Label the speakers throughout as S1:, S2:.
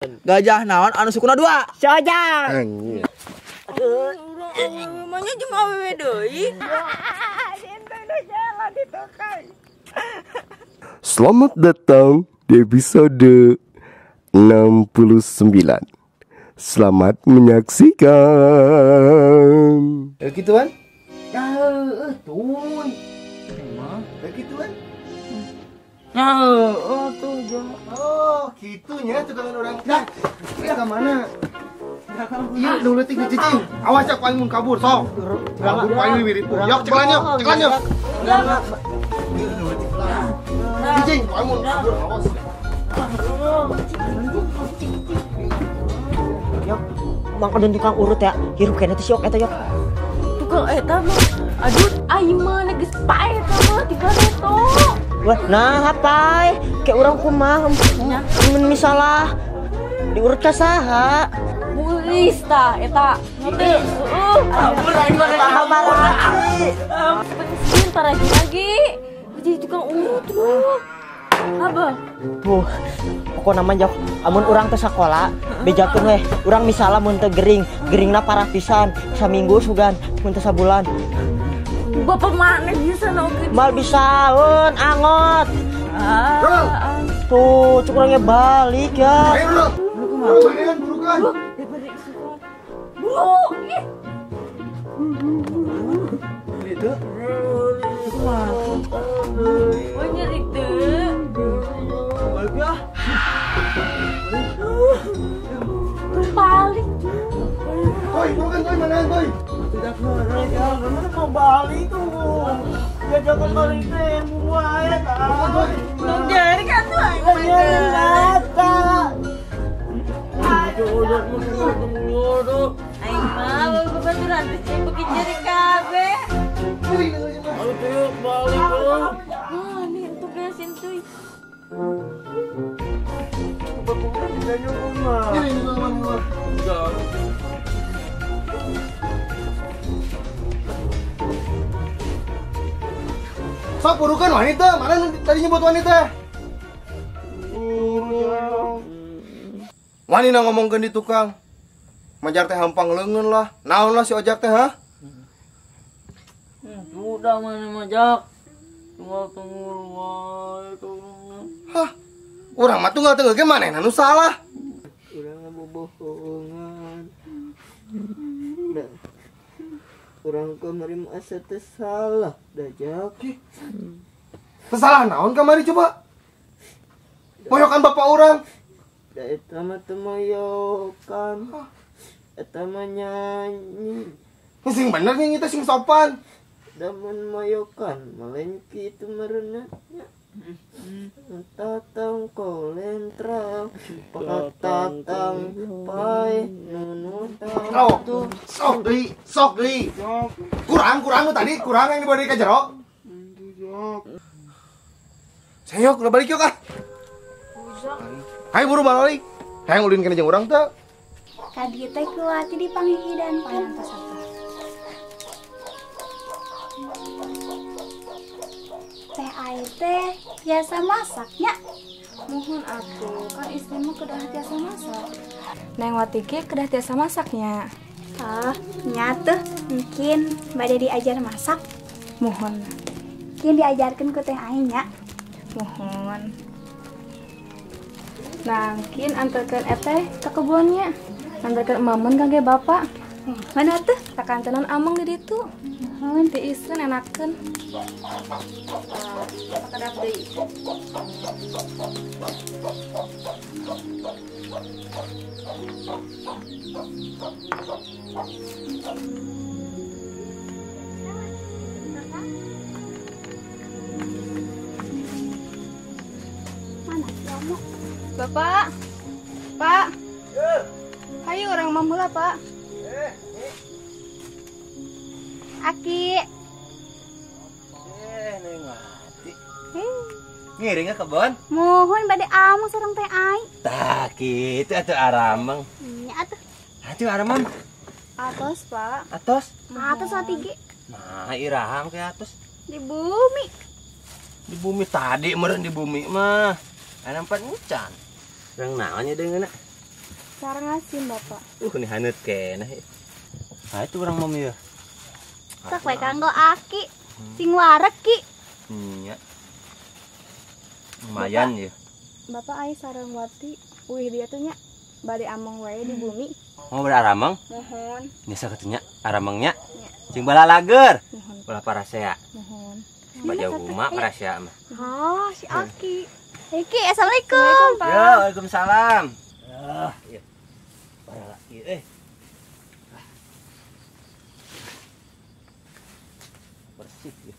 S1: Gajah naon anu sukuna dua?
S2: Si Ojak.
S3: Anjir.
S4: Manya jeung awewe deui.
S3: Selamat datang di episode 69. Selamat menyaksikan.
S5: Gitu kan? Ya, tuh. Emang gitu kan?
S4: Ya, tuh.
S5: Oh, gitunya tukangan orang. Dah, ya ke mana? Iya, dulu tinggi cicing. Awas ya, paling mun kabur, sok. Paling wirip. Yok, cekelan yok, cekelan yok. Cicing, paling mun kabur, awas.
S2: Yok, mangka tukang urut ya. Hirup kene teh siok eta yok.
S4: Tukang eta mah. Aduh, aing mah geus pae eta mah digareto.
S2: Wah, nah hapai. Kayak urang kumaha mun misalah diurut ka saha?
S4: Bulis tah eta. Ngerti? Heeh. Pensiun tarajin lagi. Jadi tukang urut tuh. Apa?
S2: Tuh, pokokna mah jauh. Amun urang teh sakola, bejakeun weh. Urang misalnya mun teu gering, geringna parah pisan. Saminggu sugan, mun teu sabulan.
S4: Bapak mana bisa oge?
S2: Mal bisaeun angot. Tuh, cuk urangnya balik ya.
S5: Ayo, bro. Burukan, burukan.
S4: Bro, ih.
S1: Itu.
S4: Oh, nyeri teu.
S1: Balik ya.
S4: Tuh balik.
S5: Toy, burukan toy, mana toy?
S1: Tidak ngerti ya, mana mau balik tuh. Ya jangan balik teh, wae tah.
S4: Tong jari kan tuh. Aing mah babaturan teh cing beuki jari kabeh.
S1: Aduh, balik lu.
S4: Ah, nih untuk gasin tuh.
S5: Sok burukan wanita, mana tadi nyebut wanita? Wanita ngomongkeun di tukang. Majar teh hampang leungeun lah. Naon lah si Ojak teh, ha?
S4: Sudah mana majak. Tunggal tunggal wae tuh.
S5: Hah? Urang mah tunggal tunggal ge manehna nu salah.
S1: Urang bobohongan. Nah. Urang kamari mah asa teh salah da Jak.
S5: Teu salah naon kamari coba? Moyokan bapak urang.
S1: Da eta mah teu moyokan. Eta mah nyanyi.
S5: Sing bener nyanyi teh sing sopan.
S1: Damun moyokan mah kitu meureunna. Tatang kolentrang, patatang pai nunutang.
S5: Oh, sok deui, sok deui. Kurang kurang nu tadi, kurang yang dibawa deui ka jero. Sayok, udah balik yuk ah. Hayo buru balik. Hayang ulin kana jeung urang teu.
S6: Tadi teh kuati dipanghidan panantos atuh. Teh air teh biasa masaknya. Mohon atuh, kan istrimu kedah tiasa masak.
S7: Neng Wati ge kedah tiasa masaknya.
S6: Oh, nya tuh mungkin bade diajar masak.
S7: Mohon.
S6: Mungkin diajarkeun ku teh aing nya.
S7: Mohon. Nah, mungkin antarkeun eteh ke kebunnya. Antarkeun mamen kangge bapak.
S6: Mana tuh?
S7: Sakantenan ameng di ditu. Mohon tiiseun enakeun.
S4: Pakedap deui.
S6: Mana si Omo?
S7: Bapak. Pak. Hayu urang mamula, Pak.
S6: Aki.
S8: Neng Wati. Ngiring ke kebon?
S6: Mohon bade ameng sareng teh ai.
S8: Tah kitu atuh arameng.
S6: Nya atuh.
S8: Atuh arameng.
S7: Atos, Pak.
S8: Atos?
S6: Atos Wati ge.
S8: Nah, iraha ke atos.
S6: Di bumi.
S8: Di bumi tadi meureun di bumi mah. Aya nampan encan. Rang naon nya deungeunna?
S7: Sareng asin Bapak.
S8: Ini haneut keneh. Ah itu urang mom ieu.
S6: Sok we kanggo Aki. Sing wareg Ki.
S8: Nya. Lumayan ya.
S7: Bapak ai sareng Wati uih dia tuh nya bade among wae di bumi.
S8: Oh, bade arameng?
S7: Muhun.
S8: Nya sakatunya aramengnya. Cing balalager.
S7: Muhun.
S8: Ulah parasea.
S7: Muhun.
S8: Bajau guma parasea mah.
S6: Oh, si Aki. Ki, assalamualaikum.
S8: Ya, waalaikumsalam. Ah, iya. Parah lagi eh. Bersih ya.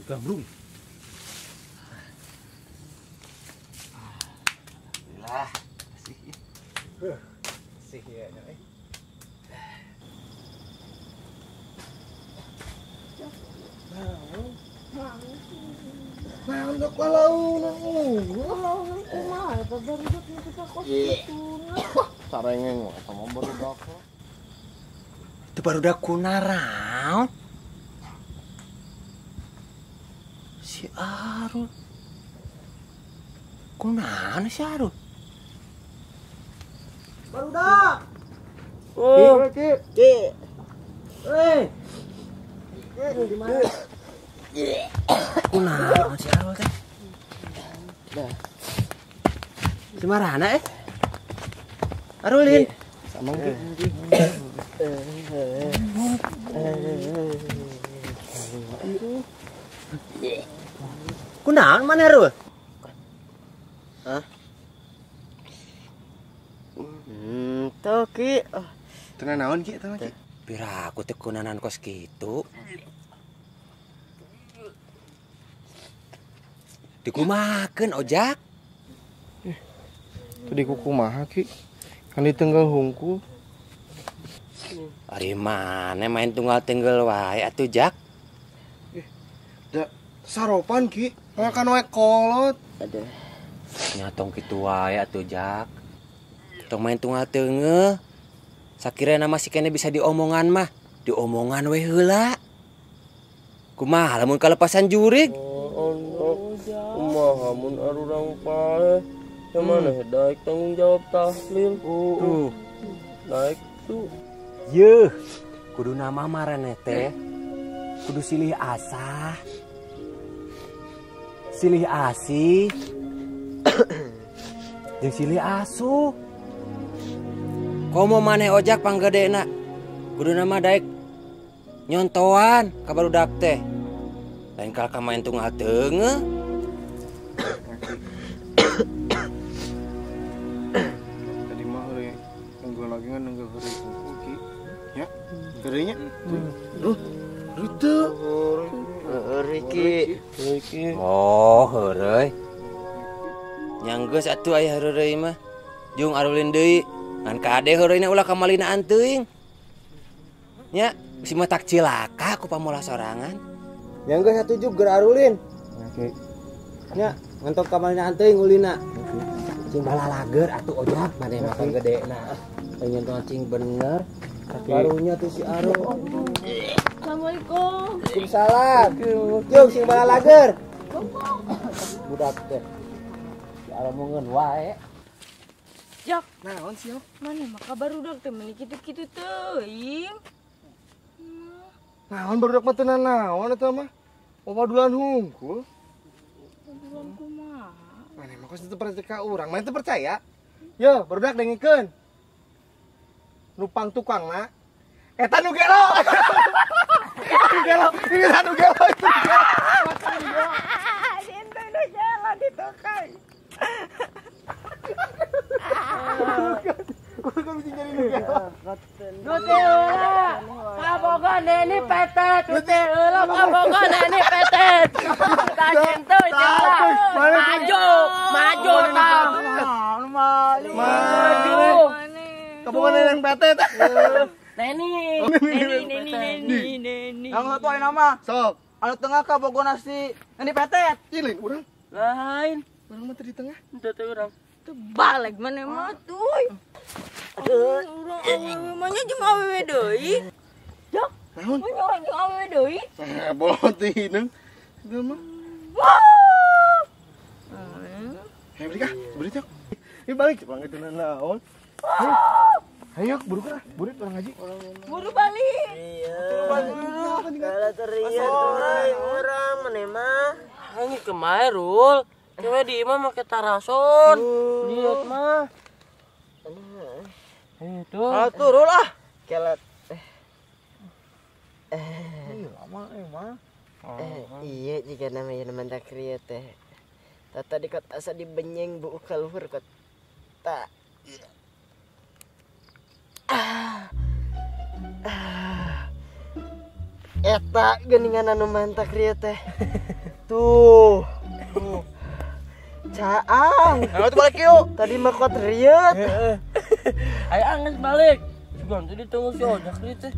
S8: Gambrung. Alhamdulillah, bersih ya. Bersih ya, eh.
S5: Nah, untuk walau
S4: kumaha eta barudak nu teu kos kitu.
S5: Sarengeng eta mah barudak.
S8: Itu barudak kunaraon? Si Arul. Kunaon si Arul?
S1: Barudak.
S2: Oh,
S5: Ki.
S2: Ki. Eh. Di mana?
S8: Kunaon si Arul teh?
S2: Dah.
S8: Si marana eh? Arulin.
S5: Sama Ki.
S8: Kunaon mana Arul?
S2: Hah? Tuh Ki.
S5: Teu naon Ki, teu Ki.
S8: Pira aku teh kunanan kos kitu. Dikumakeun ojak.
S5: Teu dikukumaha Ki. Kan ditenggal hungkul.
S8: Ari maneh main tunggal-tenggel wae atuh Jak.
S5: Da saropan Ki, makan wae kolot.
S2: Aduh.
S8: Nya tong kitu wae atuh Jak. Tong main tunggal teungeuh. Sakirana masih kene bisa diomongan mah, diomongan we heula. Kumaha lamun kalepasan jurig?
S3: Kumaha mun arurang paeh. Yang mana daek tanggung jawab tahlil. Tuh. Naik tuh.
S8: Yeuh, kudu nama maraneh teh. Kudu silih asah. Silih asih. Jeung silih asuh. Komo maneh ojak panggedena. Kudu nama daek nyontoan ka barudak teh. Lain kal ka main tunggal teungeuh.
S5: Tadi mah heureuy nunggu lagi ngan nunggu heureuy hungkul Ki. Ya, heureuy nya. Duh, rute.
S2: Heureuy Ki.
S8: Oh, heureuy. Nya geus atuh aya heureuy mah. Jung arulin deui. Ngan kade heureuyna ulah kamalinaan teuing. Nya, bisi mah tak cilaka ku pamolah sorangan.
S2: Nya geus atuh juk geura arulin.
S5: Ki.
S2: Nya, ngantok kamalinaan teuing ulina. Cing balalager atuh ojak maneh mah panggedena. Nyentuh cing bener. Barunya tuh si Arul.
S4: Assalamualaikum.
S2: Waalaikumsalam. Jung sing balalager. Budak teh. Si Arul mungeun wae.
S4: Jak,
S5: Naon sih,
S4: mana mah barudak teh meuni kitu-kitu teuing.
S5: Naon barudak mah teu naon eta mah. Wawadulan hungkul.
S4: Wadulan kumaha?
S5: Maneh mah kos teu percaya ka urang, maneh teu percaya? Yo, barudak dengekeun. Nupang tukangna eta nu gelo. Nu gelo, ini nu gelo itu gelo.
S4: Itu nu gelo di tukang.
S5: Bukan bisa jadi nu gelo.
S4: Nu teh heula. Kaboga neni petet, nu teh heula kaboga neni petet. Tah jentu maju, maju tah. Maju.
S5: Kaboga neneng petet.
S4: Neni, neni, neni, neni, neni.
S1: Yang satu ayeuna mah.
S5: Sok.
S1: Anu tengah kaboga nasi neni petet.
S5: Ih, lain urang.
S4: Lain.
S5: Urang mah teu di tengah.
S4: Teu teh urang. Terbalik mana mah tuh. Aduh, urang awewe mah nya jeung awewe deui. Jak.
S5: Naon?
S4: Mah urang jeung awewe deui.
S5: Bolot teh hideung. Itu mah.
S4: Wah.
S5: Hei, beri kah? Beri cok. Ih balik bang itu naon. Ayo buru lah, buru orang ngaji.
S4: Buru balik.
S3: Iya. Kalau teriak orang mana mah. Ini kemarin Rul, cewek di imah make tarason. Lihat mah. Itu.
S1: Atuh Rul ah. Kelet.
S5: Ih lama emang.
S1: Iya jika namanya mantak kriya teh. Tata di kota asa dibenyeng buuk kaluhur kota. Eta geuningan anu mantak rieu teh. Tuh. Caang.
S5: Ayo tuh balik yuk.
S1: Tadi mah kot rieut.
S3: Ayo angges balik. Sugan teh ditunggu si ojak ieu teh.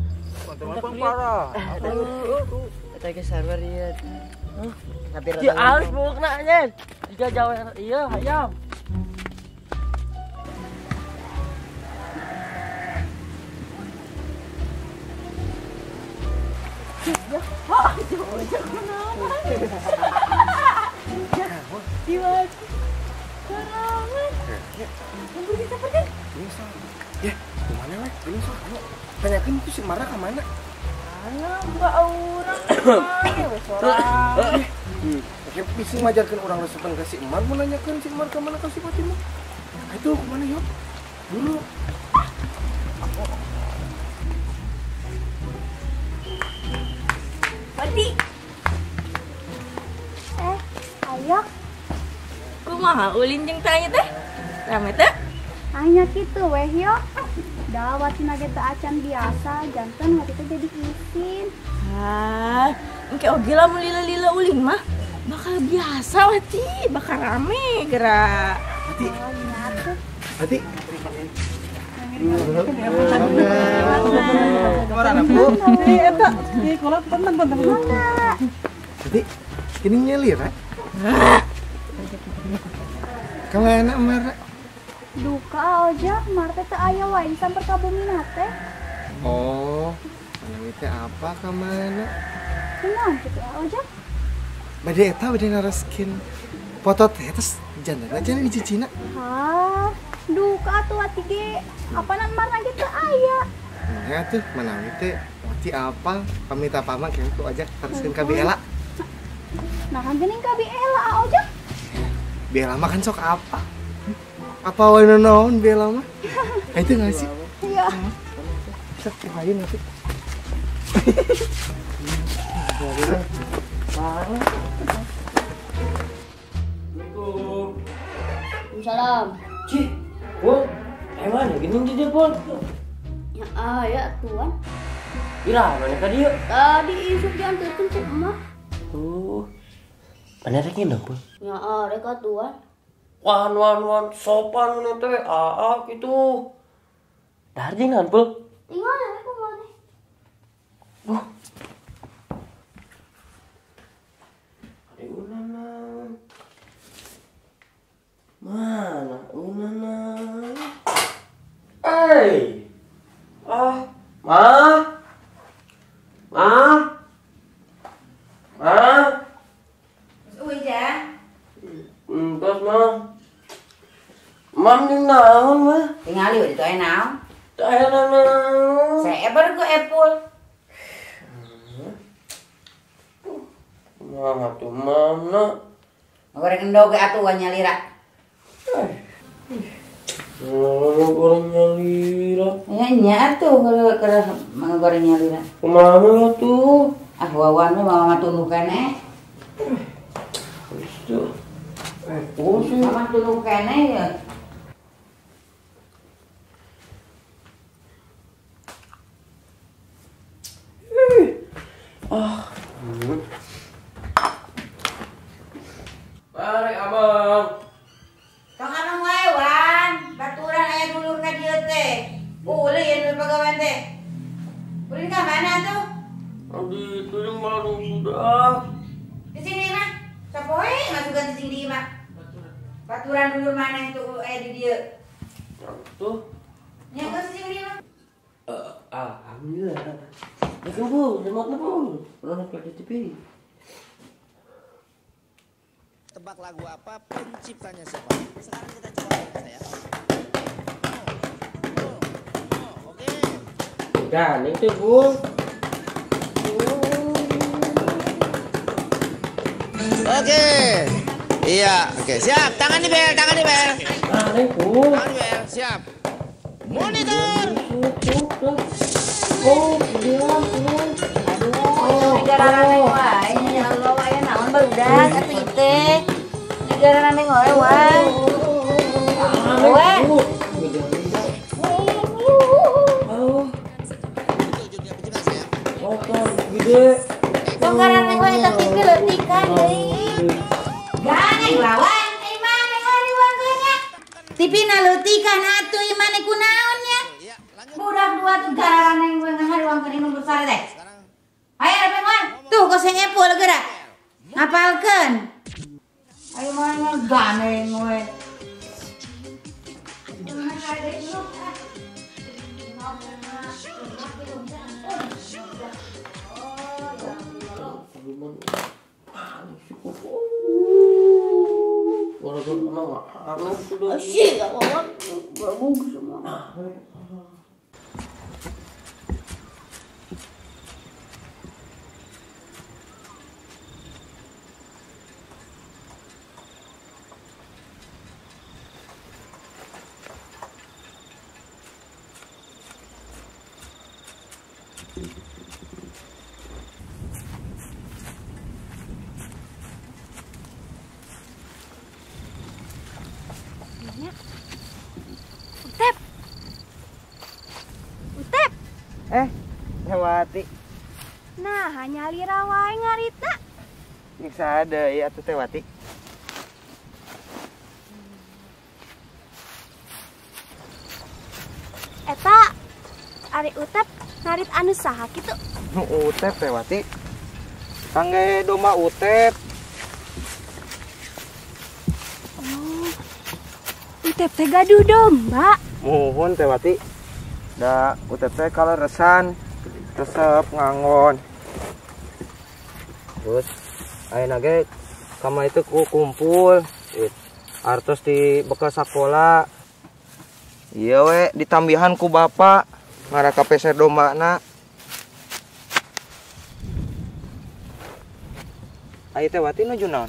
S5: Mantap parah.
S1: Eta ge sarua rieut.
S3: Di alus buukna anjeun. Jika jauh ieu hayam.
S7: Ya, jauh kenapa? Tiba sorangan. Yang bisa pergi.
S5: Ya, kemana weh? Ini sok. Tanyakan itu si Mara kemana?
S7: Mana buka orang mana weh sorangan.
S5: Oke, bisa ngajarkan orang resepan ke si Emar, mau nanyakan si Emar kemana ke si Fatimah. Itu kemana yuk? Dulu.
S7: Wati. Ayo.
S4: Kumaha ulin jeung tanya teh? Rame teh?
S6: Anya kitu weh yo. Da wati ge teu acan biasa, janten wati teh jadi isin.
S4: Ah, engke oge lamun lila-lila ulin mah bakal biasa wati, bakal rame gerak.
S5: Wati. Wati. Jadi, ini nyelir, eh? Kalau enak marah.
S6: Duka ojak, marah teh aya wae samper ka bumi teh.
S5: Oh, mana teh apa ka mana?
S6: Kunaon kitu ojak?
S5: Bade eta bade naraskeun foto teh terus jantan aja di cicina.
S6: Hah, duka atuh wati ge. Apanan marah ge teu aya.
S5: Nah tuh, manawi teh wati apa? Pamit apa mah kitu ojak teruskeun ka Biela.
S6: Nah kan geuning ka Biela ojak.
S5: Biela mah kan sok apa? Apa wae naon Biela mah? Itu nggak sih?
S6: Iya.
S5: Sok kuhain nanti.
S3: Assalamualaikum.
S7: Salam.
S3: Cih, Pul, emang gini di dia Pul?
S7: Ya, ya tuan.
S3: Ira, mana tadi yuk?
S7: Tadi isuk diantarkan ke emak.
S3: Oh, mana rekin dong Pul?
S7: Ya, reka tuan.
S3: Wan, wan, wan, sopan mana teh, aa gitu. Dahar jangan Pul?
S7: Tinggal aku mau deh.
S3: Oh. Ada unana. Mana unana? Eh, ah, ma, ma, ma.
S9: Uy, ja.
S3: Entos ma. Mam jeung naon mah?
S9: Tingali we ditu aya naon?
S3: Teu aya naon.
S9: Seeber ku epul.
S3: Mah atuh mamna.
S9: Goreng endog ge atuh nyalira.
S3: Goreng nyalira.
S9: Ya nya atuh keur goreng nyalira.
S3: Kumaha atuh?
S9: Ah wawan mah mama tunduh keneh.
S3: Itu. Oh sih.
S9: Mama tunduh keneh ya.
S3: Ah. Mari abang.
S9: Tong abang wae wan, baturan aya dulur ka dieu teh. Ulin we pagawean teh. Ulin ka mana tuh?
S3: Abdi itu yang baru sudah.
S9: Di sini mah. Sapoe masukan di sini mah. Baturan dulur mana itu aya di dieu?
S3: Tuh.
S9: Nya geus di sini mah.
S3: Alhamdulillah. Ya kan Bu, remote-nya Bu. Pernah ke TV.
S10: Tebak lagu apa, penciptanya siapa? Sekarang kita coba ya, saya.
S3: Gandeng teh, Bu.
S8: Oke. Iya, oke. Siap, tangan di bel, tangan di bel.
S3: Gandeng, Bu.
S8: Tangan di bel, siap. Monitor.
S3: Oh, diam,
S9: aduh, negara wae, ya Allah, wae naon barudak atuh ieu teh. Negara neng wae, wae. Wae.
S3: Gede.
S9: Tongkaran neng wae eta TV leutikan deui. Gandeng lawan, ieu mah ngariwangkeun nya. TV na leutikan atuh ieu mah kunaon nya. Budak dua tuh garangan yang gue ngahariwangkeun indung besar teh. Ayo pengon, tuh koseng epul geura. Ngapalkeun. Ayo mana gandeng we.
S6: Utep. Utep.
S5: Tewati.
S6: Nah, hanya lira wae ngarita.
S5: Nyiksa deui atuh Tewati.
S6: Eta ari Utep ngarit anu saha kitu?
S5: Nu Utep Tewati. Kangge domba Utep.
S6: Oh. Utep teh gaduh domba.
S5: Muhun Tewati. Da Utep teh kaleresan resep ngangon. Terus ayeuna ge kamari teh ku kumpul artos di bekas sakola. Iya we ditambihan ku bapak ngaraka peser dombana. Ayo Tewati nuju naon?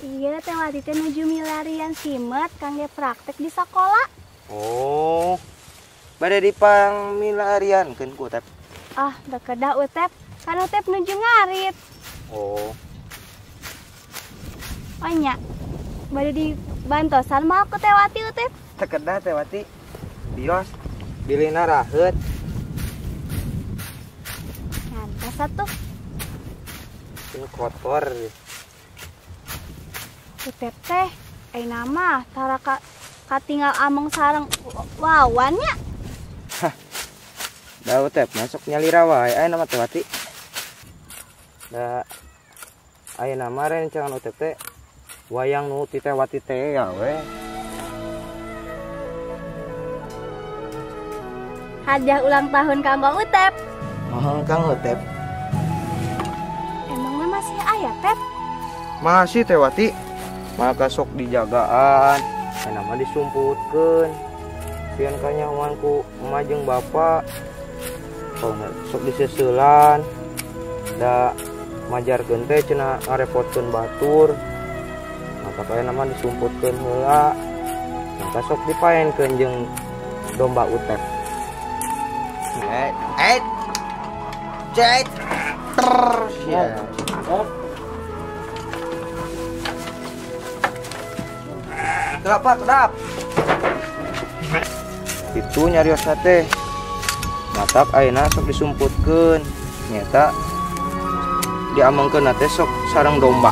S6: Iya Tewati teh nuju milarian simet kangge praktek di sakola.
S5: Oh. Bade dipangmilariankeun ku Utep.
S6: Ah, teu kedah Utep, kan Utep nuju ngarit.
S5: Oh.
S6: Oh nya. Bade dibantosan mah ku Tewati Utep.
S5: Teu kedah Tewati. Bios bilina raheut.
S6: Ngantos atuh.
S5: Ini kotor.
S6: Utep teh ayeuna mah tara katinggal ameng sareng wawan nya.
S5: Hah. Da Utep masuk nyalira wae ayeuna mah Tewati. Da ayeuna mah rencangan Utep teh wayang nu ti Tewati teh ya we.
S6: Hadiah ulang tahun kanggo Utep.
S5: Oh, Kang Utep.
S6: Emangnya masih aya, Tep?
S5: Masih Tewati. Maka sok dijagaan, ayeuna mah disumputkeun. Pian kanyahoan ku emak jeung bapak. Sok diseuselan. Da majarkeun teh cenah ngarepotkeun batur. Maka ayeuna mah disumputkeun heula. Maka sok dipaenkeun jeung domba Utep. Cet terus ya. Kedap Pak, kedap. Itu nyariosna teh. Matak ayeuna sok disumputkeun. Nyata diamengkeun teh sok sareng domba.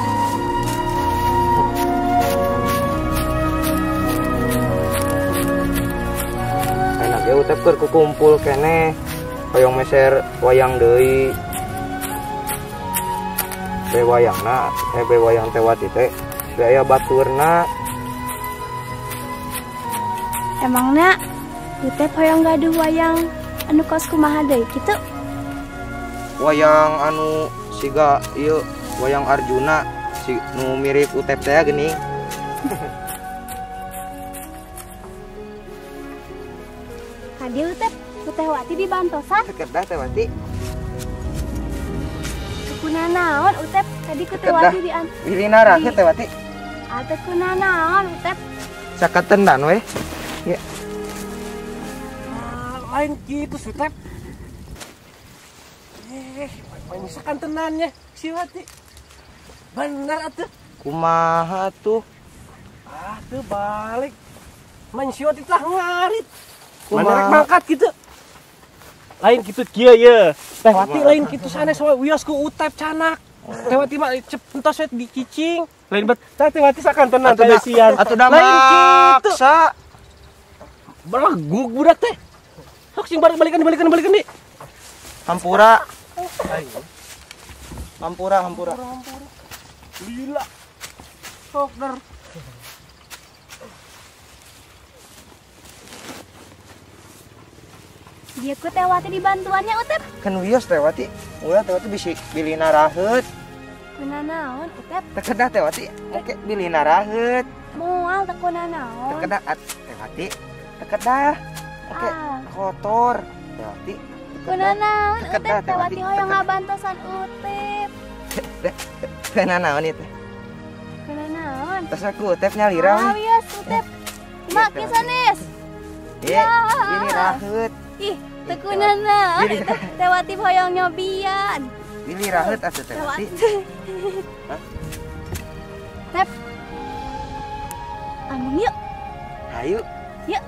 S5: Ayeuna ge Utep keur kukumpul keneh. Hoyong meser wayang deui. Be wayangna, be wayang Tewati teh be aya baturna.
S6: Emangna Utep hoyong gaduh wayang anu kos kumaha deui kitu?
S5: Wayang anu siga ieu wayang Arjuna si nu mirip Utep teh geuning.
S6: Hadieu Utep. Ku Teh Wati dibantosan.
S5: Kedah Teh Wati.
S6: Kuna naon Utep tadi ku Teh Wati dian.
S5: Bilina raheut Teh Wati.
S6: Atuh kuna naon Utep?
S5: Saketenan we. Ya.
S4: Lain gitu Utep. Misalkan tenannya si Wati. Bener atuh.
S5: Kumaha tuh?
S4: Ah tuh balik. Main si Wati telah ngarit. Kumaha mangkat gitu. Lain gitu kieu ye. Teh Wati lain gitu sanes we wios ku Utep canak. Teh Wati mah entos we dicicing. Lain bet Teh Wati sakantenan teh sian.
S5: Atuh da maksa.
S4: Belegug budak teh. Sok sing balikan balikan balikan di.
S5: Hampura. Hampura, hampura.
S4: Lila. Sok der.
S6: Dia ku Teh Wati dibantuannya Utep.
S5: Kan wios Teh Wati. Ulah Teh Wati bisi bilina raheut.
S6: Kuna naon Utep?
S5: Teu kedah Teh Wati. Oke, bilina raheut.
S6: Moal teu kuna naon.
S5: Teu kedah Teh Wati. Teu kedah. Oke, kotor Teh Wati.
S6: Kuna naon Utep Teh Wati hoyong ngabantosan Utep.
S5: Kuna naon ieu teh?
S6: Kuna naon?
S5: Tos aku Utep nyalira.
S6: Ah wios Utep. Mak kieu sanes.
S5: Iya, ini raheut.
S6: Ih, teu kuna naon Utep Teh Wati hoyong nyobian.
S5: Bilih raheut atuh Teh Wati.
S6: Tep. Amung yuk.
S5: Hayu.
S6: Yuk.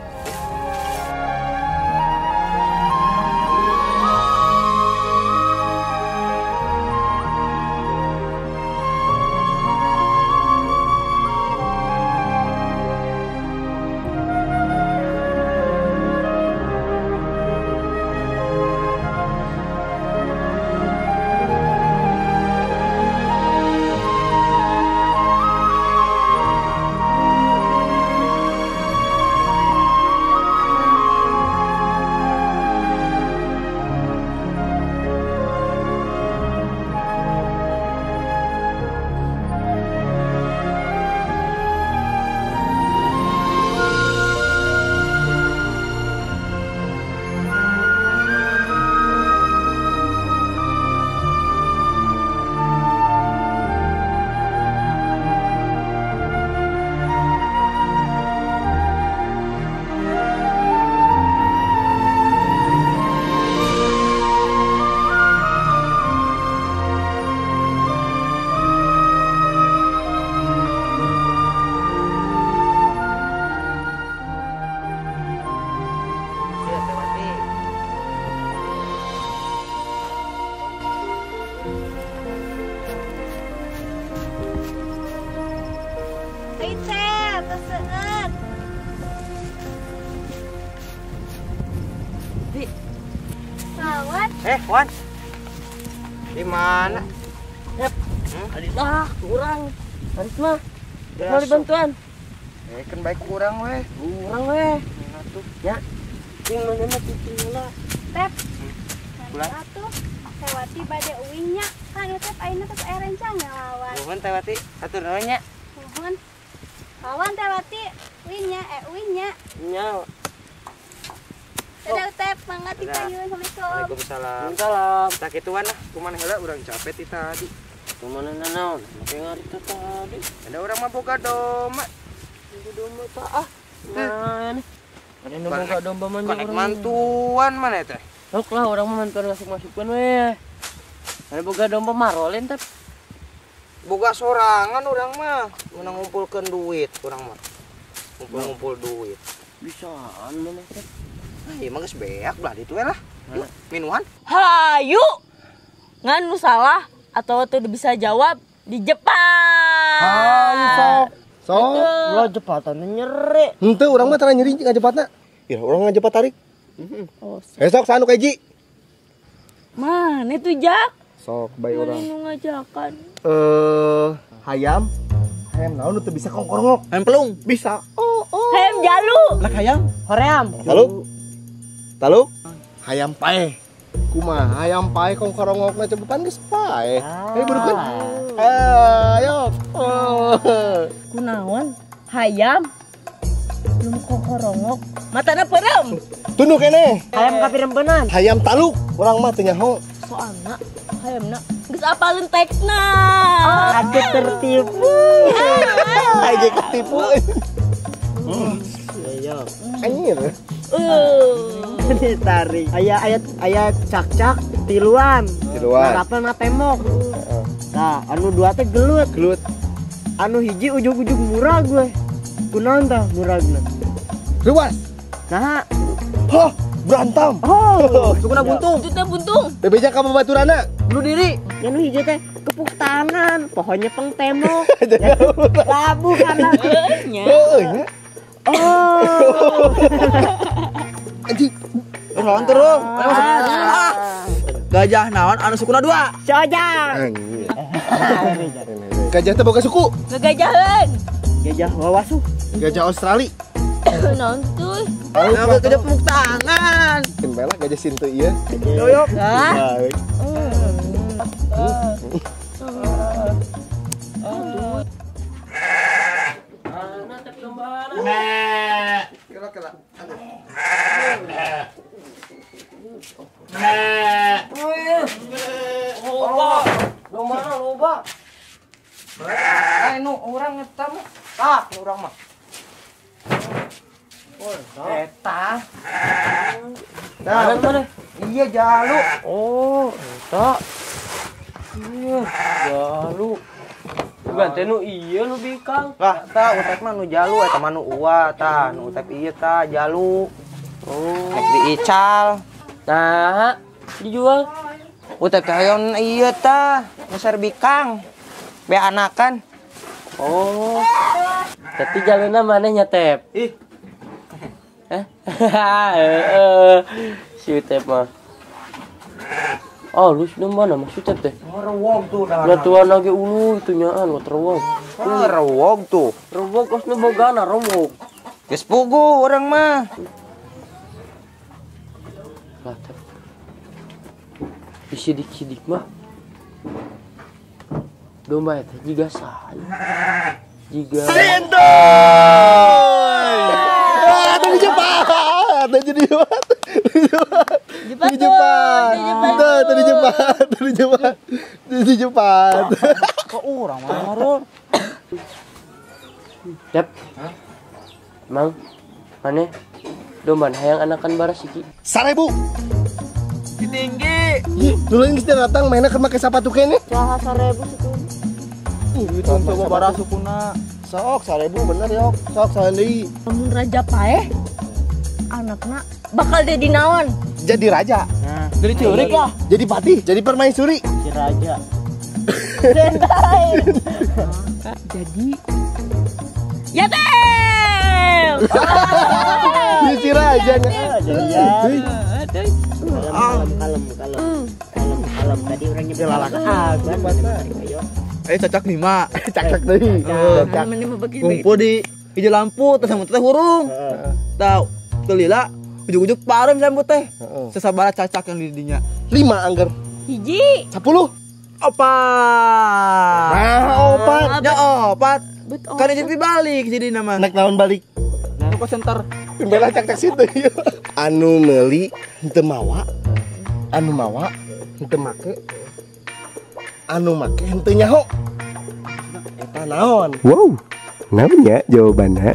S5: Wan. Di mana?
S3: Yep. Tadi dah kurang. Tadi mah. Mau dibantuan.
S5: Kan baik kurang weh.
S3: Kurang weh.
S5: Atuh.
S3: Ya. Sing mana mah cicing heula.
S6: Tep. Pulang atuh. Teh Wati bade uingnya. Kan Utep ayeuna tos aya rencang lawan.
S5: Nuhun Teh Wati, hatur nuhun nya.
S6: Nuhun. Lawan Teh Wati, uingnya uingnya.
S3: Nya.
S6: Dadah Utep, mangga ti payun. Assalamualaikum.
S5: Waalaikumsalam.
S3: Waalaikumsalam.
S5: Tah kituan lah, kumaha heula urang capek ti tadi.
S3: Kumaha nanaon? Make ngarit tadi.
S5: Ada urang mah boga domba.
S3: Boga domba tah ah. Man. Ada nu boga domba mah
S5: urang. Mantuan mana teh?
S3: Sok lah urang mah mantuan masuk-masukeun we. Ada boga domba marolin teh.
S5: Boga sorangan urang mah, menang ngumpulkeun duit urang mah. Ngumpul-ngumpul duit.
S3: Bisaan mana teh?
S5: Ieu mah geus beak belah ditu we lah. Yuk, minuan.
S10: Hayu. Ngan nu salah atau teu bisa jawab di Jepang.
S5: Hayu sok.
S1: Sok, ulah jepatan nyeri.
S5: Henteu urang mah tara nyeri ngajepatna. Ya urang ngajepat tarik.
S10: Oh,
S5: sok sanu ka hiji.
S10: Mana tuh Jak?
S5: Sok bae urang.
S10: Nu ngajakan.
S5: Hayam. Hayam naon nu teu bisa kongkorongok? Hayam pelung. Bisa. Oh, oh.
S10: Hayam jalu.
S5: Lek hayam
S3: hoream.
S5: Talu. Talu. Hayam paeh. Kumaha hayam paeh kongkorongokna coba pan geus paeh. Ayo burukeun. Ayo. Oh.
S10: Kunaon? Hayam. Belum kokorongok, matana peureum.
S5: Tunduh keneh.
S1: Hayam kapirempenan.
S5: Hayam taluk, urang mah teu nyaho.
S10: Soalna hayamna geus apaleun teksna.
S1: Aku tertipu.
S5: Aja ketipu.
S1: Iya.
S5: Anjir.
S1: Ditarik. Aya aya aya cak-cak tiluan.
S5: Tiluan.
S1: Narapel na tembok. Nah, anu dua teh gelut.
S5: Gelut.
S1: Anu hiji ujug-ujug murah gue. Kunaon tah muragna?
S5: Luas.
S1: Nah.
S5: Hah, berantem.
S1: Oh,
S3: sukuna buntung.
S10: Itu teh buntung.
S5: Bebeja ka babaturana.
S3: Bunuh diri.
S1: Ya nu hiji teh kepuk tangan, pohonnya peng tembok. Labu kana.
S5: Heeh nya.
S1: Oh.
S5: Anjing.
S3: Naon terus? Gajah naon anu sukuna dua?
S1: Si Ojang.
S5: Gajah teh boga suku.
S10: Gagajaheun.
S1: Gajah wawasuh.
S5: Gajah Australia.
S10: Naon tuh?
S3: Nah, gajah peluk tangan.
S5: Kembala gajah sintu ieu.
S3: Doyok.
S5: Kela-kela.
S3: Loba. Domba loba. Ai nu urang eta mah. Tah, nu urang mah. Eta.
S5: Nah,
S3: mana? Iya jalu.
S4: Oh, eta. Iya, jalu. Bukan teh nu ieu nu bikang.
S3: Lah, tah utep mah nu jalu eta mah nu uwa tah, nu utep ieu tah jalu.
S4: Oh,
S3: rek diical.
S4: Nah, dijual.
S3: Utep teh hoyong ieu tah, nu bikang. Be anakan.
S4: Oh. Tapi jaluna maneh nya Tep?
S3: Ih.
S4: Heeh. Si Utep mah. Oh, lu sudah mana mas Utep teh?
S3: Rewog tuh dah.
S4: Lah tuan lagi ulu itu nyaan lo terwog.
S3: Rewog tuh.
S4: Rewog kosnya bogana rewog.
S3: Geus puguh urang mah.
S4: Lah Tep. Disidik-sidik mah. Domba eta jiga saha. Jiga.
S5: Sintoy. Ah, tadi cepat. Tadi cepat. Tadi cepat. Tadi cepat. Tadi cepat. Tadi cepat.
S3: Kok urang mah marul.
S4: Tep. Mang, maneh domba hayang anakan baras iki.
S5: 1000.
S3: Tinggi.
S5: Dulu geus datang mainna keur make sapatu keneh.
S10: Saha 1000 situ.
S5: Itu coba
S3: baras sukuna.
S5: Sok 1000 bener yok. Sok saeun
S10: Lamun raja paeh anakna bakal jadi naon?
S5: Jadi raja.
S3: Nah, jadi curik lah.
S5: Jadi patih, jadi permaisuri.
S1: Si raja.
S10: Jadi yatim.
S5: Si raja.
S1: Kalem kalem kalem kalem tadi orangnya belalak.
S3: Eh cacak 5,
S5: cacak deui.
S3: Cacak. Ngumpul di hijau lampu teh sama teh hurung. Tahu kelila ujug-ujug pareum lampu teh. Sesabara cacak yang di dinya.
S5: 5 angger.
S10: Hiji.
S5: 10.
S3: Opat.
S5: Nah, opat.
S3: Ya opat. Kan jadi balik jadi nama.
S5: Nek naon balik?
S3: Nah, ke center.
S5: Bela cacak situ. Anu meuli henteu mawa. Anu mawa henteu make. Anu make henteu nyaho. Eta naon?
S11: Wow, namanya jawabannya.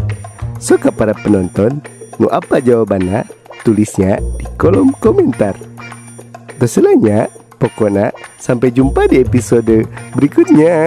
S11: Suka para penonton, nu apa jawabannya? Tulisnya di kolom komentar. Terselanya, pokoknya sampai jumpa di episode berikutnya.